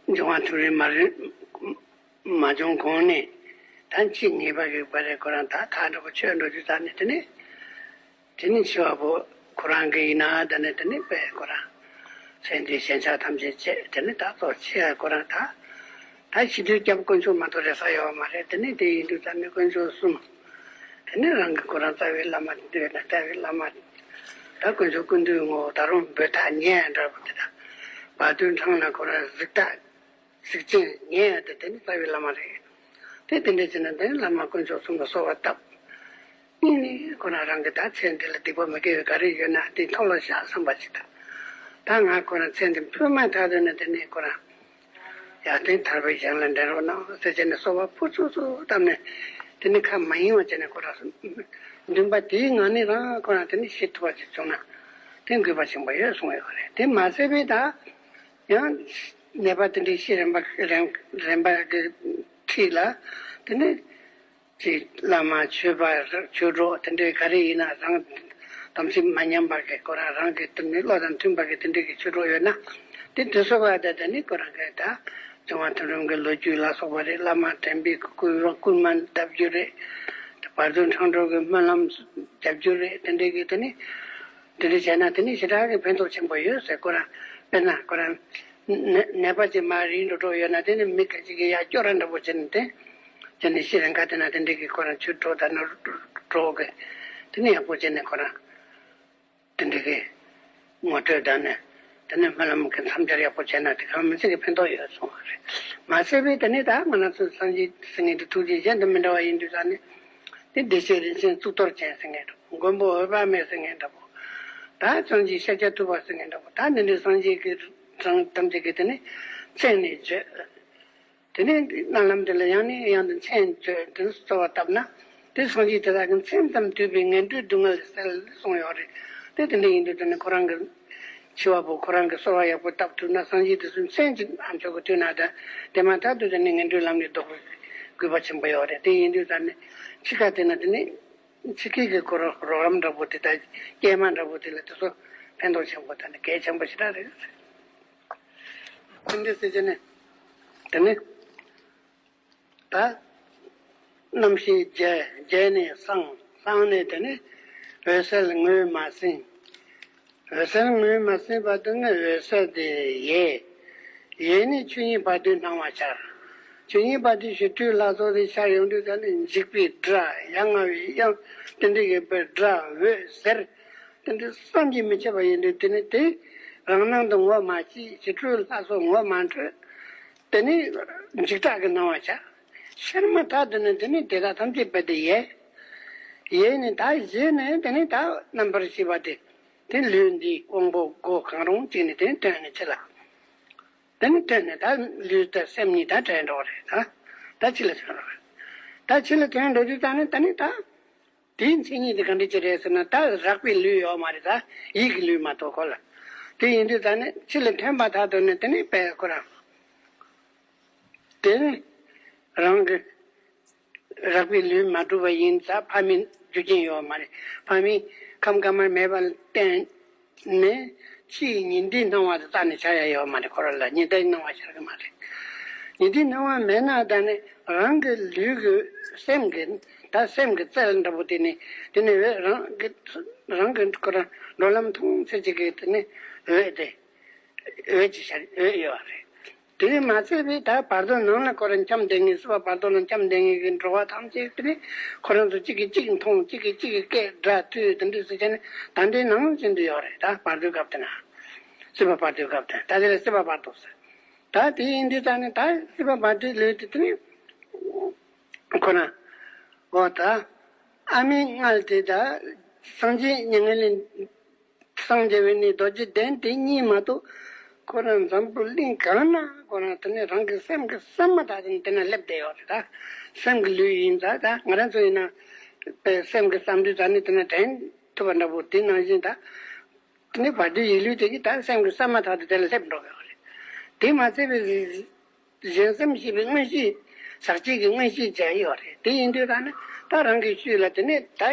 འབྱུང་བ་ཐིམ་རིམ་མ་རེད། མ་བྱུང་གོང་ནས་ད་འཆི་ངེས་པ་གི་བར་རེ་ཁོ་རང་ད་ཐག་འགྲོ་གི་ཆོད་འགྲོ་རྒྱུ་ད་ནི་དེ་ནི་དེ་ནི་འཆི་བ་པོ་ཁོ་རང་གི་ཡིན་ན་ད་ནི་དེ་ནི་པས་ཁོ་རང་ཚེ་འདིའི་ཞེན་ཆགས་ཐམས་ཅད་བཅད་དེ་ནི་ད་གཙོ་ཆེ་བ་ཁོ་རང་ད་ད་ཤི་དུས་སྐྱབས་དཀོན་མཆོག་མ་གཏོགས་རེ་ས་ཡོད་མ་རེད། དེ་ནི་དེ་ཡིན་དུས་ད་ནི་དཀོན་མཆོག་གསུམ། དེ་ནས་རང་གི་ཁོ་རང་རྩ་བའི་བླ་མ་འདོད་ན་རྩ་བའི་བླ་མ། ད་དཀོན་མཆོག་ཀུན་འདུས་ངོ་བོ་ད་རུང་འབོད་ཐག་ཉེ་འདྲ་པོ་དེ་དང་། བར་དོའི་འཕྲང་ན་ཁོ་རང་གཟིགས་རྟགས་གཟིགས་ཆེན་ཉེ་ཡ་དེ་དེ་ནི་རྩ་བའི་བླ་མ་རེད། དེ་དེ་འདྲ་བྱས་ན་དེ་ནི་བླ་མ་དཀོན་མཆོག་གསུམ་ལ་གསོལ་བ་བཏབ། གཉིས་ནི་ཁོ་རང་རང་གི་ད་ཚེ་འདི་ལ་སྡིག་པ་མི་དགེ་བའི་ག་རེ་ཡོད་ན་དེ་ཐོག་ལ་བཞག་བསམ་པ་ཞིག་དང་། ད་ང་ཁོ་རང་ཚེ་འདི་འཕོས་མ་ཐག་ཏུ་ནི་དེ་ནས་ཁོ་རང་། ཡར་ཐོན་ཐར་པའི་ཞིང་ལ་འདྲེན་རོགས་གནང་ཟེར་བྱས་ནས་གསོལ་བ་ཕུར་ཚུགས་ཚུགས་བཏབ་ནས་དེ་ནི་ཁ་མ་ཡེངས་པ་བྱས་ནས་ཁོ་རང་འདུན་པ་དེའི་ངང་ནས་རང་ཁོ་རང་དེ་ནི་ཤི་ཐུབ་པ་ཞིག་བྱུང་ན་དེ་དགོས་པ་ཆེན་པོ་ཡོད་གསུངས་ཡོད་རེད། དེ་མ་ཟད་པའི་ད་ཡང་ནད་པ་དེ་འདྲའི་ཤི་རན་པ་རན་རན་པ་གི་འཁྲིས་ལ་དེ་ནི། ཅིག་བླ་མ་ཆོས་པ་ཆོས་གྲོགས་དེ་འདྲའི་ག་རེ་ཡིན་ན་རང་དམ་ཚིག་མ་ཉམས་པ་གི་ཁོ་རང་རང་གི་དེ་ནི་བློ་དང་མཐུན་པ་གི་དེ་འདྲའི་གི་ཆོས་གྲོགས་ཡོད་ན་དེ་དེ་སོགས་པ་དེ་དེ་ནི་ཁོ་རང་གི་ད་འབྱུང་བ་ཐིམ་རིམ་གི་ལོ་རྒྱུས་ལ་སོགས་པ་རེད། བླ་མ་དྲན་པའི་སྐུལ་སྐུལ་མ་ལྡབ་རྒྱུ་རེད། བར་དོའི་འཕྲང་སྒྲོལ་གི་སྨོན་ལམ་རྒྱབ་རྒྱུ་རེད། དེ་འདྲའི་གི་དེ་ནི་དེ་འདྲ་བྱས་ན་དེ་ནི་ཞེ་དྲག་གི་ཕན་ཐོགས་ཆེན་པོ་ཡོད་ཟེར། ཁོ་རང་དཔེར་ན་ཁོ་རང་ནད་ནད་པ་ཅིག་མར་རིལ་འགྲོ་གྲབས་ཡོད་ན་དེ་ནི་མི་ཁ་ཅིག་གིས་ཡར་སྐྱོར་ར་འདྲ་པོ་བྱས་ནས་དེ། དེ་ནི་ཤི་རན་ཁ་དེ་ན་དེ་འདྲའི་གི་ཁོ་རང་ཆོས་གྲོགས་དང་ནོར་གྲོགས་གི་དེ་ནི་ཡག་པོ་བྱས་ནས་ཁོ་རང་དེ་འདྲའི་གི་ངོ་སྤྲོད་དང་ནི་དེ་ནི་སྨོན་ལམ་གི་མཚམས་སྦྱར་ཡག་པོ་བྱས་ན་དེ་གང་མི་ཚིག་གི་ཕན་ཐོགས་ཡོད་གསུངས་པ་རེད། མ་ཟད་པའི་དེ་ནི་ད་ང་རང་ཚོ་སངས་རྒྱས་ཟེར་མཁན་དེ་ཐུགས་རྗེ་གཞན་དུ་མི་འདྲ་བ་ཡིན་དུས་ད་ནི་དེ་བདེ་གཤེགས་རིན་ཆེན་གཙུག་ཏོར་ཅན་ཟེར་མཁན་འདྲ་པོ། མགོན་པོ་འོད་དཔག་མེད་ཟེར་མཁན་འདྲ་པོ། ད་སངས་རྒྱས་ཤཱཀྱ་ཐུབ་པ་ཟེར་མཁན་འདྲ་པོ། ད་འདི་འདྲའི་སངས་རྒྱས་ཀྱི་གྲངས་ཐམས་ཅད་ཀྱི་དེ་ནི་མཚན་ནས་བརྗོད། དེ་ནས་རྣ་ལམ་དེ་ལ་ཡང་ནས་ཡང་དུ་མཚན་བརྗོད་དེ་ནི་གསོལ་བ་བཏབ་ན། དེ་སངས་རྒྱས་དེ་དག་གི་མཚན་ཙམ་བསྡུས་པའི་ངན་འགྲོའི་སྡུག་བསྔལ་སེལ་གསུངས་ཡོད་རེད། དེ་དེ་འདྲ་ཡིན་དུས་དེ་ནི་ཁོ་རང་གི་འཆི་བ་པོ་ཁོ་རང་གི་གསོལ་བ་ཡག་པོ་བཏབ་ཐུབ་ན་སངས་རྒྱས་དེ་ཚོའི་མཚན་གྱི་ཨ་མཆོག་གི་དུས་ན་དང་དེ་མ་ཐག་ཏུ་དེ་ནི་ངན་འགྲོའི་ལམ་ནས་ལྡོག་པའི་དགོས་པ་ཆེན་པོ་ཡོད་རེད། དེ་ཡིན་དུས་ད་ནི་འཆི་ཁ་དེ་ན་དེ་ནི། འཆི་ཁའི་གི་ཁོ་རང་རོགས་རམ་འདྲ་པོ་དེ་དང་སྐྱེལ་མ་འདྲ་པོ་དེ་ལ་དེ་ཚོ་ ཕན་ཐོགས་ཆེན་པོ་དང་ནི་གལ་ཆེན་པོ་ཞེ་དྲག་རེད། ཁོ་འདི་ཟེར་གྱི་ནི་དེ་ནི་ད་རྣམ་ཤེས་རྒྱས། རྒྱས་ནས་སངས། སངས་ནས་དེ་ནི་འོད་གསལ་ངོས་མ་ཟིན། འོད་གསལ་ངོས་མ་ཟིན་བར་དུ་ནི་འོད་གསལ་དེ་ཡལ། ཡལ་ནས་ཆོས་ཉིད་བར་དོའི་སྣང་བ་འཆར། ཆོས་ཉིད་བར་དོའི་ཞི་ཁྲོའི་ལྷ་ཚོགས་དེ་འཆར་ཡོང་དུས་ད་ནི་འཇིགས་པའི་སྒྲ། ཡ་ང་བའི་དབྱངས། དེ་འདྲ་གི་པའི་སྒྲ། འོད་ཟེར། དེ་འདྲ་བསམ་གྱིས་མི་ཁྱབ་པ་ཡིན་དུས་དེ་ནི་དེ་རང་སྣང་དུ་ངོ་མ་ཤེས། ཞི་ཁྲོའི་ལྷ་ཚོགས་ངོ་མ་འཕྲོད། དེ་ནི་འཇིགས་སྐྲག་གི་སྣང་བ་འཆར། འཆར་མ་ཐག་ཏུ་ནི་དེ་ནི་དེ་དག་ཐམས་ཅད་རྦད་དེ་ཡལ། ཡལ་ནས་ད་གཞི་ནས་དེ་ནི་ད་རྣམ་པར་ཤེས་པ་དེ། དེ་ལུས་འདིའི་དབང་པོ་སྒོ་གང་རུང་གཅིག་ནས་དེ་ནི་ཐོན་ནས་ཕྱི་ལ། དེ་ནི་ཐོན་ནས་ད་ལུས་དང་སེམས་གཉིས་ད་བྲལ་འགྲོ་རེད་ད། ད་ཕྱི་ལ་ཐོན་འགྲོ་རེད། ད་ཕྱི་ལ་ཐོན་འགྲོ་དུས་ད་ནི་ད་ནི་ད། དེའི་མཚན་ཉིད་དེ་ག་འདྲ་ཅིག་རེད་ཟེར་ན། ད་རགས་པའི་ལུས་ཡོད་མ་རེད། ད་ཡིད་ཀྱི་ལུས་མ་གཏོགས་ཁོ་ལ། དེ་ཡིན་དུས་ད་ནི་ཕྱི་ལ་ཐོན་པ་ཐག་ཏུ་ནི་དེ་ནི་དཔེ་ཁོ་རང་། དེ་ནི་རང་གི་རགས་པའི་ལུས་མ་གྲུབ་པ་ཡིན་ཙང་ཕ་མའི་རྒྱུ་རྐྱེན་ཡོད་མ་རེད། ཕ་མའི་ཁམས་དཀར་དམར་མེད་པ་ལ་བརྟེན་ནས་ཕྱིའི་ཉི་ཟླའི་སྣང་བ་དེ་རྩ་ནས་འཆར་ཡ་ཡོད་མ་རེད། ཁོ་རང་ལ་ཉི་ཟླའི་སྣང་བ་འཆར་གི་མ་རེད། ཉི་ཟླའི་སྣང་བ་མེད་ན་ད་ནི་རང་གི་ལུས་ཀྱི་སེམས་ཀྱི་ད་སེམས་ཀྱི་རྩལ་འདྲ་པོ་དེ་ནི་དེ་ནི་འོད་རང་གི་རང་གི་ཁོ་རང་འགྲོ་ལམ་མཐོང་ཚད་ཅིག་གི་དེ་ནི་འོད་དེ། འོད་ཀྱི་ཤར་འོད་ཡོད་རེད། དེ་མ་ཚད་པའི་ད་བར་དོ་ནང་ལ་ཁོ་རང་འཁྱམས་བསྡད་མཁན། སྲིད་པ་བར་དོ་ལ་འཁྱམས་བསྡད་མཁན་གྱི་འགྲོ་བ་ཐམས་ཅད་དེ་ནི་ཁོ་རང་ཚོ་གཅིག་གིས་གཅིག་མཐོང་། གཅིག་གིས་གཅིག་གི་སྐད་སྒྲ་ཐོས། དེ་འདྲ་ཟེར་བྱས་ནས་ད་འདྲའི་ནང་བཞིན་དུ་ཡོད་རེད། ད་བར་དོའི་སྐབས་དེ་ན། སྲིད་པ་བར་དོའི་སྐབས་དེ། ད་དེ་ལ་སྲིད་པ་བར་དོ་ཟེར། ད་དེ་ཡིན་དུས་ད་ནི་ད་སྲིད་པ་བར་དོའི་ལུས་དེ་དེ་ནི་ཁོ་ན། འོ་ད་ཨ་མའི་མངལ་དེ་ད་སངས་རྒྱས་མྱ་ངན་ལས། སངས་རྒྱས་པའི་ནི་རྡོ་རྗེ་གདན་དེ་གཉིས་མ་གཏོགས་ཁོ་རང་འཛམ་བུ་གླིང་གང་ན་ཁོ་རང་དེ་ནི་རང་གི་སེམས་ཀྱི་བསམ་མ་ཐག་ཏུ་དེ་ན་སླེབས་བསྡད་ཡོད་རེད། ད་སེམས་ཀྱི་ལུས་ཡིན་ད། ད་ང་རང་ཚོ་ཡིན་ན་པའི་སེམས་ཀྱི་བསམ་དུས་ད་ནི་དེ་ན་དྲན་ཐུབ་པ་འདྲ་པོ། དེ་ནང་བཞིན་ད་དེ་ནི་བར་དོའི་ཡིད་ལུས་དེ་གིས་ད་སེམས་ཀྱི་བསམ་མ་ཐག་ཏུ་དེ་ལ་སླེབས་འགྲོ་གི་ཡོད་རེད། དེ་མ་ཚད་པའི་གཞན་སེམས་ཤེས་པའི་མངོན་ཤེས། ཟག་བཅས་ཀྱི་མངོན་ཤེས་བྱས་ཡོད་རེད། དེ་ཡིན་དུས་ད་ནི་ད་རང་གི་ཤུལ་ལ་དེ་ནས་ད་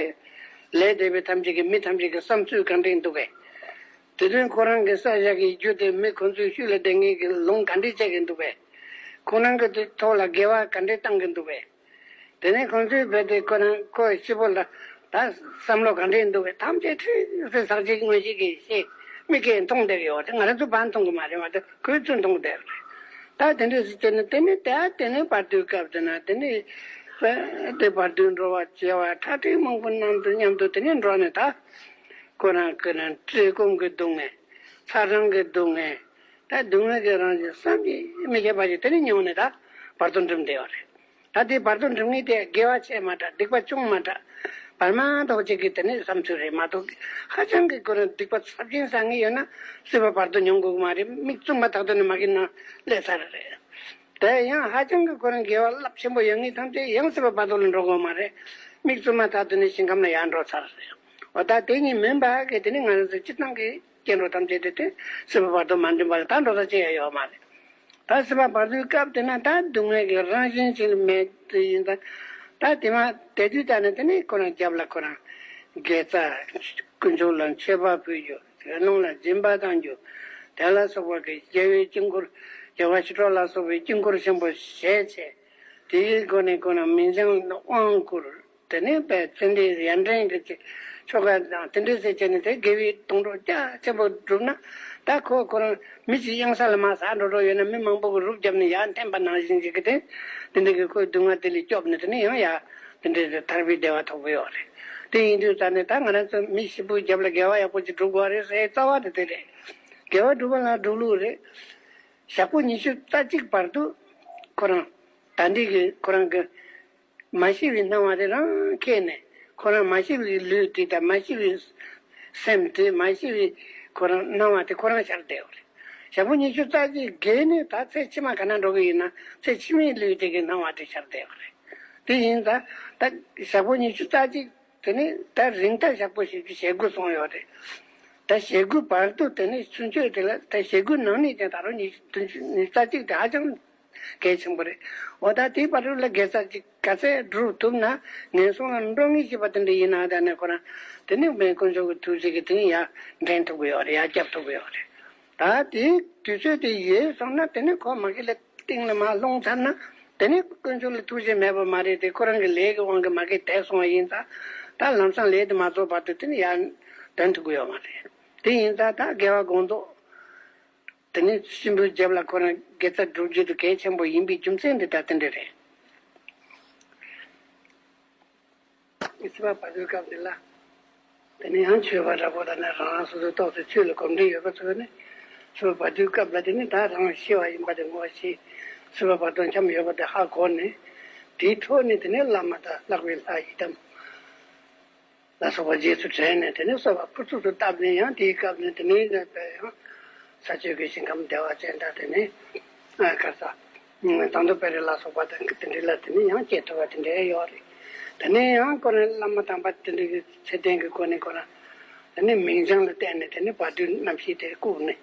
ལས་འདས་པའི་ཐམས་ཅད་ཀྱི་མི་ཐམས་ཅད་ཀྱི་བསམ་ཚུལ་གང་འདྲ་འདུག་གས། དེ་དོན་ཁོ་རང་གི་ས་ཞག་གི་རྒྱུ་དེ་མི་ཁོ་ཚོའི་ཤུལ་ལ་བསྡད་མཁན་གྱི་ལུང་ག་འདྲ་བྱེད་ཀྱི་འདུག་གས། ཁོ་རང་གི་དེ་ཐོག་ལ་འགལ་བ་ག་འདྲ་བཏང་གི་འདུག་གས། དེ་ནས་ཁོ་ཚོས་རྦད་དེ་ཁོ་རང་ཁོ་སྐྱིད་པོ་ལ་ད་བསམ་བློ་ག་འདྲ་འདུག་གས། ཐམས་ཅད་ཁྲིག་སེ་ཟག་བཅས་ཀྱི་མངོན་ཤེས་ཀྱིས་ཤེས། མི་སྐད་མཐོང་བསྡད་ཡོད་དེ་ང་རང་ཚོ་བར་མཐོང་གི་མ་རེད་མ་གཏོགས་ཁོས་ཚུར་མཐོང་བསྡད་རེད། ད་དེ་འདྲས་སུ་བྱས་ནས་དེ་ནས་ད་དེ་ནས་བར་དོའི་སྐབས་དེ་ན་དེ་ནས་དེ་བར་དོའི་འགྲོ་བ་བྱེ་བ་ཁྲག་ཁྲིག་མང་པོ་རྣམས་དང་མཉམ་དུ་དེ་ནས་འགྲོ་ནས་ད་ཁོ་རང་ཁོ་རང་བཀྲེས་སྐོམ་གྱི་སྡུག་བསྔལ། ཚ་གྲང་གི་སྡུག་བསྔལ། ད་སྡུག་བསྔལ་གྱི་རང་བཞིན་བསམ་གྱིས་མི་ཁྱབ་པ་ཞིག་དེ་ནས་མྱོང་ནས་ད་བར་དོ་འགྲིམས་བསྡད་ཡོད་རེད། ད་དེ་བར་དོ་འགྲིམས་ངེས་དེ་དགེ་བ་བྱས་མ་དྲག་སྡིག་པ་བྱུང་མ་དྲག་བར་མ་དོག་ཅིག་གི་དེ་ནས་བསམ་ཚུལ་རེད་མ་གཏོགས། ཧ་ཅང་གི་ཁོ་རང་སྡིག་པ་ཚབས་ཆེན་བསགས་ངེས་ཡོད་ན་སྲིད་པ་བར་དོ་མྱོང་དགོས་ཀྱི་མ་རེད། མིག་བཙུམ་པ་ཐག་ཏུ་ནས་མ་གི་ནང་སླེབས་ཚར་རེད། དེ་ཡང་ཧ་ཅང་གི་ཁོ་རང་དགེ་བ་རླབས་ཆེན་པོ་ཡོད་ངེས་ཐམས་ཅད་ཡང་སྲིད་པ་བར་དོ་ལ་འགྲོ་དགོས་མ་རེད། མིག་བཙུམ་པ་ཐག་ཏུ་ནས་ཞིང་ཁམས་ལ་ཡར་འགྲོ་ཚར་རེད། འོ་ད་དེ་གཉིས་མིན་པ་གི་དེ་ནི་ང་རང་ཚོ་སྤྱིར་བཏང་གི་སྐྱེ་འགྲོ་ཐམས་ཅད་དེ་དེ་སྲིད་པ་བར་དོ་མ་འགྲིམས་པ་ལ་ད་འགྲོ་ས་ཅི་ཡང་ཡོད་མ་རེད། ད་སྲིད་པ་བར་དོའི་སྐབས་དེ་ན་ད་སྡུག་བསྔལ་གྱི་རང་བཞིན་ཅིག་མེད་དེ་ཡིན་ད། ད་དེ་མ་དེ་དུས་ད་ནི་དེ་ནི་ཁོ་རང་རྒྱབ་ལ་ཁོ་རང་དགེ་རྩ། དཀོན་མཆོག་ལ་མཆོད་པ་ཕུལ་རྒྱུ། དགེ་སློང་ལ་སྦྱིན་པ་གཏང་རྒྱུ། དེ་ལ་སོགས་པ་གི་རྒྱལ་བའི་དཀྱིལ་འཁོར། རྒྱལ་བ་ཞི་ཁྲོ་ལ་སོགས་པའི་དཀྱིལ་འཁོར་ཆེན་པོ་བཞེས་བྱས། དེའི་སྒོ་ནས་ཁོ་རང་མིང་བྱང་དབང་བསྐུར། དེ་ནས་དཔལ་ཙནྡན་ཡར་འདྲེན་གྱི་ཆོ་ག་དང་དེ་འདྲ་ཟེར་བྱས་ནས་དེ་དགེ་བའི་དུང་སྒྲོག་རྒྱ་ཆེན་པོ་བསྒྲུབས་ན། ད་ཁོ་ཁོ་རང་མི་གཅིག་གཡང་ས་ལ་མར་ཟག་འགྲོ་འགྲོ་ཡོད་ན་མི་མང་པོ་གི་རུབ་བརྒྱབ་ནས་ཡར་འཐེན་པ་ནང་བཞིན་ཞིག་གི་དེ། དེ་འདྲ་གི་ཁོའི་སྡུག་བསྔལ་དེ་ལས་སྐྱོབ་ནས་དེ་ནས་ཡང་ཡར་དེ་འདྲ་ཐར་པའི་བདེ་བ་ཐོབ་གི་ཡོད་རེད། དེ་ཡིན་དུས་ད་ནི་ད་ང་རང་ཚོ་མི་ཞིག་པོའི་རྒྱབ་ལ་དགེ་བ་ཡག་པོ་ཅིག་སྒྲུབ་དགོས་རེད་ཟེར་རྩ་བ་དེ་དེ་རེད། དགེ་བ་སྒྲུབ་པ་ལ་སྒྲུབ་ལུགས་རེད། ཞག་པོ་ཉི་ཤུ་རྩ་གཅིག་བར་དུ་ཁོ་རང་ད་འདི་གི་ཁོ་རང་གི་མ་ཤི་བའི་སྣང་བ་དེ་རང་ཁྱེར་ནས། ཁོ་རང་མ་ཤི་བའི་ལུས་དེ་དང་མ་ཤི་བའི་སེམས་དེ། མ་ཤི་བའི་ཁོ་རང་སྣང་བ་དེ་ཁོ་རང་ཤར་བསྡད་ཡོད་རེད། ཞག་པོ་ཉི་ཤུ་རྩ་གཅིག་བརྒལ་ནས་ད་ཚེ་ཕྱི་མ་ག་ན་འགྲོ་གི་ཡིན་ན་ཚེ་ཕྱི་མའི་ལུས་དེ་གི་སྣང་བ་དེ་ཤར་བསྡད་ཡོད་རེད། དེ་ཡིན་ད་ད་ཞག་པོ་ཉི་ཤུ་རྩ་གཅིག་དེ་ནི་ད་རིང་ད་ཞག་པོ་བཞི་བཅུ་ཞེ་དགུ་སོང་ཡོད་རེད། ད་ཞེ་དགུ་བར་དུ་དེ་ནི་ཚུན་ཆོད་དེ་ལ་ད་ཞེ་དགུ་ནང་ནས་ཀྱང་ད་རུང་ཉི་ཤུ་བདུན་ཅུ་ཉི་ཤུ་རྩ་གཅིག་དེ་ཧ་ཅང་ གལ་ཆེན་པོ་རེད། འོ་ད་དེའི་བར་དུ་ལ་དགེ་རྩ་ཅིག་ག་ཚད་སྒྲུབ་ཐུབ་ན་ངན་སོང་ལ་འགྲོ་ངེས་ཤེས་པ་དེ་འདྲ་ཡིན་ན་ད་ནས་ཁོ་རང་དེ་ནས་མེད་དཀོན་མཆོག་གི་ཐུགས་རྗེ་གིས་དེ་ནས་ཡར་འདྲེན་ཐུབ་ཀྱི་ཡོད་རེད། ཡར་བསྐྱབ་ཐུབ་ཀྱི་ཡོད་རེད། ད་དེའི་དུས་ཚོད་དེ་ཡོལ་སོང་ན་དེ་ནས་ཁོ་མ་གི་ལ་སྟེང་ལ་མར་ལྷུང་ཚར་ན་དེ་ནས་དཀོན་མཆོག་ལ་ཐུགས་རྗེ་མེད་པ་མ་རེད་དེ། ཁོ་རང་གི་ལས་ཀྱི་དབང་གིས་མ་གི་དེད་སོང་བ་ཡིན་ཙང་ད་ལམ་སང་ལས་དེ་མ་རྫོགས་བར་དུ་དེ་ནས་ཡར་འདོན་ཐུབ་ཀྱི་ཡོད་མ་རེད། དེ་ཡིན་ཙང་ད་དགེ་བ་སྒོམ་ཚོགས། དེ་ནས་གཤིན་པོའི་རྒྱབ་ལ་ཁོ་རང་དགེ་རྩ་སྒྲུབ་རྒྱུ་དེ་གལ་ཆེན་པོ་ཡིན་པའི་རྒྱུ་མཚན་འདི་ལྟར་དེ་འདྲ་རེད། སྲིད་པ་བར་དོའི་སྐབས་འདི་ལ། དེ་ནས་ཡང་ཆོས་པ་འདྲ་པོ་དང་ནི་རང་རང་སོ་སོའི་ཐོག་ཏུ་ཆོས་ལ་གོམས་འདྲིས་ཡོད་པ་ཚོས་ནི། སྲིད་པ་བར་དོའི་སྐབས་ལ་དེ་ནི་ད་རང་ཤི་བ་ཡིན་པ་དེ་ངོ་ཤེས། སྲིད་པ་བར་དོ་འཁྱམས་ཡོད་པ་དེ་ཧ་གོ་ནས། དེའི་འཕྲོ་ནས་དེ་ནི་བླ་མ་དང་ལྷག་པའི་ལྷ་ཡི་དམ། ལ་སོགས་པ་རྗེས་སུ་དྲན་ནས་དེ་ནས་གསོལ་བ་ཕུར་ཚུགས་སུ་བཏབ་ནས་ཡང་དེའི་སྐབས་ནས་དེ་ནས་ནས་པའི་ཡང་ས་སྤྱོད་ཀྱི་ཞིང་ཁམས་བདེ་བ་ཅན་དང་དེ་ནས་ཨ་ག་ས་དང་དུ་དཔལ་རི་ལ་སོགས་པ་དང་དེ་འདྲ་ལ་དེ་ནས་ཡང་སྐྱེ་ཐུབ་པ་དེ་འདྲ་ཡོད་རེད། དེ་ནས་ཡང་ཁོ་རང་བླ་མ་དམ་པ་དེ་འདྲ་གི་ཚེ་བརྟན་གྱི་སྒོ་ནས་ཁོ་རང་དེ་ནས་མིང་བྱང་ལ་བརྟེན་ནས་དེ་ནས་བར་དོའི་རྣམ་ཤེས་དེ་བཀུག་ནས་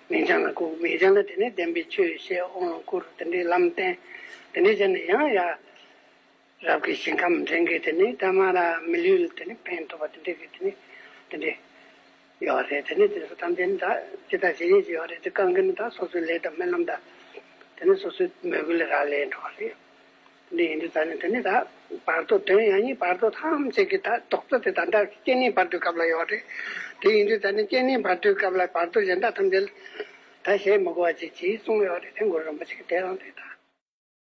མིང་བྱང་ལ་བཀུག་མིང་བྱང་ལ་དེ་ནས་བདེན་པའི་ཆོས་བཤད་དབང་བསྐུར་དེ་འདྲའི་ལམ་བསྟན་དེ་འདྲ་བྱས་ནས་ཡང་ཡ། རབ་ཀྱི་ཞིང་ཁམས་འདྲེན་གྱི་དེ་ནི་ཐ་མ་ལ་མི་ལུས་ལ་དེ་ནི་ཕན་ཐོགས་པ་དེ་འདྲ་གི་དེ་ནི་དེ་འདྲ་ཡོད་རེད། དེ་ནི་དེ་ཚོ་ཐམས་ཅད་ནི་ད་ཇི་ལྟར་ཇི་སྙེད་ཅིག་ཡོད་རེད། དེ་གང་གི་ནི་ད་སོ་སོའི་ལས་དང་སྨོན་ལམ་དང་དེ་ནི་སོ་སོའི་མོས་གུས་ལ་རག་ལས་འགྲོ་བ་རེད། དེ་འདྲ་ཡིན་དུས་ད་ནི་དེ་ནི་ད་བར་དོ་དོན་ཡང་སྙིང་བར་དོ་ཐམས་ཅད་ཀྱི་ད་རྡོག་རྩ་དེ་ད་ལྟ་སྐྱེ་གནས་བར་དོའི་སྐབས་ལ་ཡོད་རེད། དེ་ཡིན་དུས་ད་ནི་སྐྱེ་གནས་བར་དོའི་སྐབས་ལ་བར་དོ་གཞན་དག་ཐམས་ཅད་ལ་ད་བཤད་མི་དགོས་པ་ཅིག་ཅེས་གསུངས་ཡོད་རེད། དེ་གུ་རུ་རིན་པོ་ཆེ་གི་དེ་རང་རེད་ད།